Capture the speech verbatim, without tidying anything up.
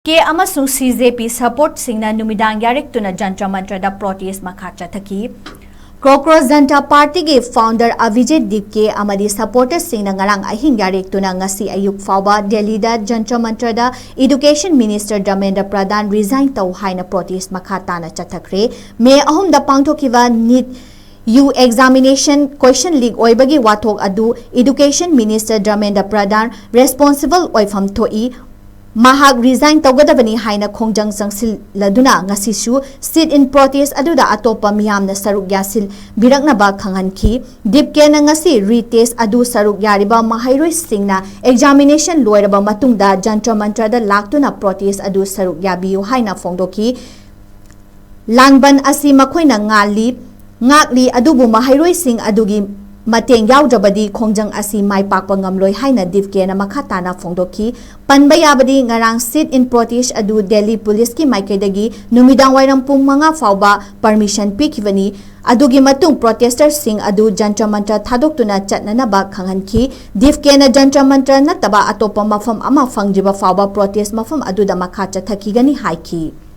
ꯀꯦ ꯑꯃꯁꯨꯡ ꯁꯤ ꯖꯦ ꯄꯤ ꯁꯄꯣꯔꯠꯁꯤꯡꯅ ꯅꯨꯃꯤꯗꯥꯡ ꯌꯥꯔꯦꯛꯇꯨꯅ ꯖꯟꯇ꯭ꯔ ꯃꯟꯇ꯭ꯔꯗ ꯄ꯭ꯔꯣꯇꯦꯁ ꯃꯈꯥ ꯆꯠꯊꯈꯤ꯫ ꯀ꯭ꯔꯣꯀ꯭ꯔꯣꯁ ꯖꯟꯇꯥ ꯄꯥꯔꯇꯤꯒꯤ ꯐꯥꯎꯟꯗꯔ ꯑꯚꯤꯖꯤꯠ ꯗꯤꯞꯀꯦ ꯑꯃꯗꯤ ꯁꯄꯣꯔꯇꯔꯁꯤꯡꯅ ꯉꯔꯥꯡ ꯑꯍꯤꯡ ꯌꯥꯔꯦꯛꯇꯨꯅ ꯉꯁꯤ ꯑꯌꯨꯛ ꯐꯥꯎꯕ ꯗꯦꯜꯂꯤꯗ ꯖꯟꯇ꯭ꯔ ꯃꯟꯇ꯭ꯔꯗ ꯏꯗꯨꯀꯦꯁꯟ ꯃꯤꯅꯤꯁꯇꯔ ꯙꯔꯃꯦꯟꯗ꯭ꯔ ꯄ꯭ꯔꯙꯥꯟ ꯔꯤꯖꯥꯏꯟ ꯇꯧ ꯍꯥꯏꯅ ꯄ꯭ꯔꯣꯇꯦꯁ ꯃꯈꯥ ꯇꯥꯅ ꯆꯠꯊꯈ꯭ꯔꯦ꯫ ꯃꯦ ꯑꯍꯨꯝꯗ ꯄꯥꯡꯊꯣꯛꯈꯤꯕ ꯅꯤꯠ ꯌꯨ ꯑꯦꯛꯖꯥꯃꯤꯅꯦꯁꯟ ꯀꯣꯏꯁꯟ ꯂꯤꯛ ꯑꯣꯏꯕꯒꯤ ꯋꯥꯊꯣꯛ ꯑꯗꯨ ꯏꯗꯨꯀꯦꯁꯟ ꯃꯤꯅꯤꯁꯇꯔ ꯙꯔꯃꯦꯟꯗ꯭ꯔ ꯄ꯭ꯔꯙꯥꯟ ꯔꯦꯁꯄꯣꯟꯁꯤꯕꯜ ꯑꯣꯏꯐꯝ ꯊꯣꯛꯏ꯫ ꯃꯍꯥꯛ ꯔꯤꯖꯥꯏꯟ ꯇꯧꯒꯗꯕꯅꯤ ꯍꯥꯏꯅ ꯈꯣꯡꯖꯪ ꯆꯪꯁꯤꯜꯂꯗꯨꯅ ꯉꯁꯤꯁꯨ ꯁꯤꯠ ꯏꯟ ꯄ꯭ꯔꯣꯇꯦꯁ ꯑꯗꯨꯗ ꯑꯇꯣꯞꯄ ꯃꯤꯌꯥꯝꯅ ꯁꯔꯨꯛ ꯌꯥꯁꯤꯟꯕꯤꯔꯛꯅꯕ ꯈꯪꯍꯟꯈꯤ꯫ ꯗꯤꯞꯀꯦꯅ ꯉꯁꯤ ꯔꯤꯇꯦꯁ ꯑꯗꯨ ꯁꯔꯨꯛ ꯌꯥꯔꯤꯕ ꯃꯍꯩꯔꯣꯏꯁꯤꯡꯅ ꯑꯦꯛꯖꯥꯃꯤꯅꯦꯁꯟ ꯂꯣꯏꯔꯕ ꯃꯇꯨꯡꯗ ꯖꯟꯇ꯭ꯔ ꯃꯟꯇ꯭ꯔꯗ ꯂꯥꯛꯇꯨꯅ ꯄ꯭ꯔꯣꯇꯦꯁ ꯑꯗꯨ ꯁꯔꯨꯛ ꯌꯥꯕꯤꯌꯨ ꯍꯥꯏꯅ ꯐꯣꯡꯗꯣꯛꯈꯤ꯫ ꯂꯥꯡꯕꯟ ꯑꯁꯤ ꯃꯈꯣꯏꯅ ꯉꯥꯜꯂꯤ, ꯉꯥꯛꯂꯤ, ꯑꯗꯨꯕꯨ ꯃꯍꯩꯔꯣꯏꯁꯤꯡ ꯑꯗꯨꯒꯤ ꯃꯇꯦꯡ ꯌꯥꯎꯗ꯭ꯔꯕꯗꯤ ꯈꯣꯡꯖꯪ ꯑꯁꯤ ꯃꯥꯏ ꯄꯥꯛꯄ ꯉꯝꯂꯣꯏ ꯍꯥꯏꯅ ꯗꯤꯞꯀꯦꯅ ꯃꯈꯥ ꯇꯥꯅ ꯐꯣꯡꯗꯣꯛꯈꯤ꯫ ꯄꯟꯕ ꯌꯥꯕꯗꯤ ꯉꯔꯥꯡ ꯁꯤꯠ ꯏꯟ ꯄ꯭ꯔꯣꯇꯦꯁ ꯑꯗꯨ ꯗꯦꯜꯂꯤ ꯄꯨꯂꯤꯁꯀꯤ ꯃꯥꯏꯀꯩꯗꯒꯤ ꯅꯨꯃꯤꯗꯥꯡ ꯋꯥꯏꯔꯝ ꯄꯨꯡ ꯃꯉꯥ ꯐꯥꯎꯕ ꯄꯔꯃꯤꯁꯟ ꯄꯤꯈꯤꯕꯅꯤ꯫ ꯑꯗꯨꯒꯤ ꯃꯇꯨꯡ ꯄ꯭ꯔꯣꯇꯦꯁꯇꯔꯁꯤꯡ ꯑꯗꯨ ꯖꯟꯇ꯭ꯔ ꯃꯟꯇ꯭ꯔ ꯊꯥꯗꯣꯛꯇꯨꯅ ꯆꯠꯅꯅꯕ ꯈꯪꯍꯟꯈꯤ꯫ ꯗꯤꯞꯀꯦꯅ ꯖꯟꯇ꯭ꯔ ꯃꯟꯇ꯭ꯔ ꯅꯠꯇꯕ ꯑꯇꯣꯞꯄ ꯃꯐꯝ ꯑꯃ ꯐꯪꯗ꯭ꯔꯤꯕ ꯐꯥꯎꯕ ꯄ꯭ꯔꯣꯇꯦꯁ ꯃꯐꯝ ꯑꯗꯨꯗ ꯃꯈꯥ ꯆꯠꯊꯈꯤꯒꯅꯤ ꯍꯥꯏꯈꯤ꯫